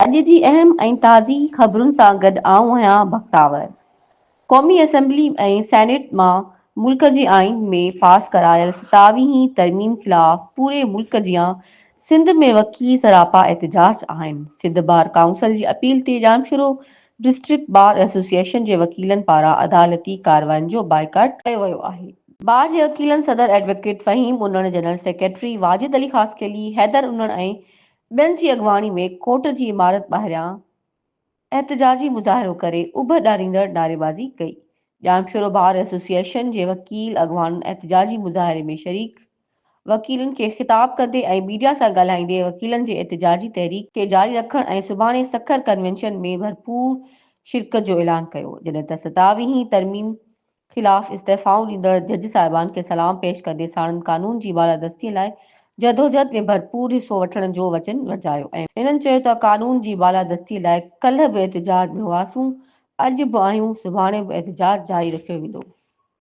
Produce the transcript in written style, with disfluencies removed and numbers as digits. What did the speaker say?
اڄ جي اهم ۽ تازي خبرن سان گڏ آئون آهيان بختاور. قومي اسيمبلي ۽ سينيٽ مان ملڪ جي آئين ۾ پاس ڪرايل ستاويهين ترميم خلاف پوري ملڪ جيان سنڌ ۾ وڪيل سراپا احتجاج آهن. سنڌ بار ڪائونسل جي اپيل تي ڄامشورو ڊسٽرڪٽ بار ايسوسيئيشن جي وڪيلن پاران عدالتي ڪاررواين جو بائيڪاٽ ڪيو ويو آهي. بار جي وڪيلن صدر advocate Faheem Unar, general secretary Wajid Ali Khaskheli, Haider Unar ۽ ٻين جي اڳواڻي ۾ ڪورٽ جي عمارت ٻاهريان احتجاجي مظاهرو ڪري اڀ ڏاريندڙ نعريبازي ڪئي. ڄامشورو بار ايسوسيئيشن جي وڪيل اڳواڻن احتجاجي مظاهري ۾ شريڪ وڪيلن کي خطاب ڪندي ۽ ميڊيا سان ڳالهائيندي وڪيلن جي احتجاجي تحريڪ کي جاري رکڻ ۽ سڀاڻي سکر ڪنوينشن ۾ ڀرپور شرڪت جو اعلان ڪيو جڏهن ته ستاويهين ترميم خلاف استعيفائون ڏيندڙ جج صاحبان کي سلام پيش ڪندي ساڻن قانون جي بالادستي لاء جدوجهد ۾ ڀرپور حصو وٺڻ جو وچن ورجايو ۽ هنن چيو ته قانون جي بالادستي لاء ڪلهه به احتجاج ۾ هئاسون، اڄ به آهيون، سڀاڻي به احتجاج جاري رکيو ويندو.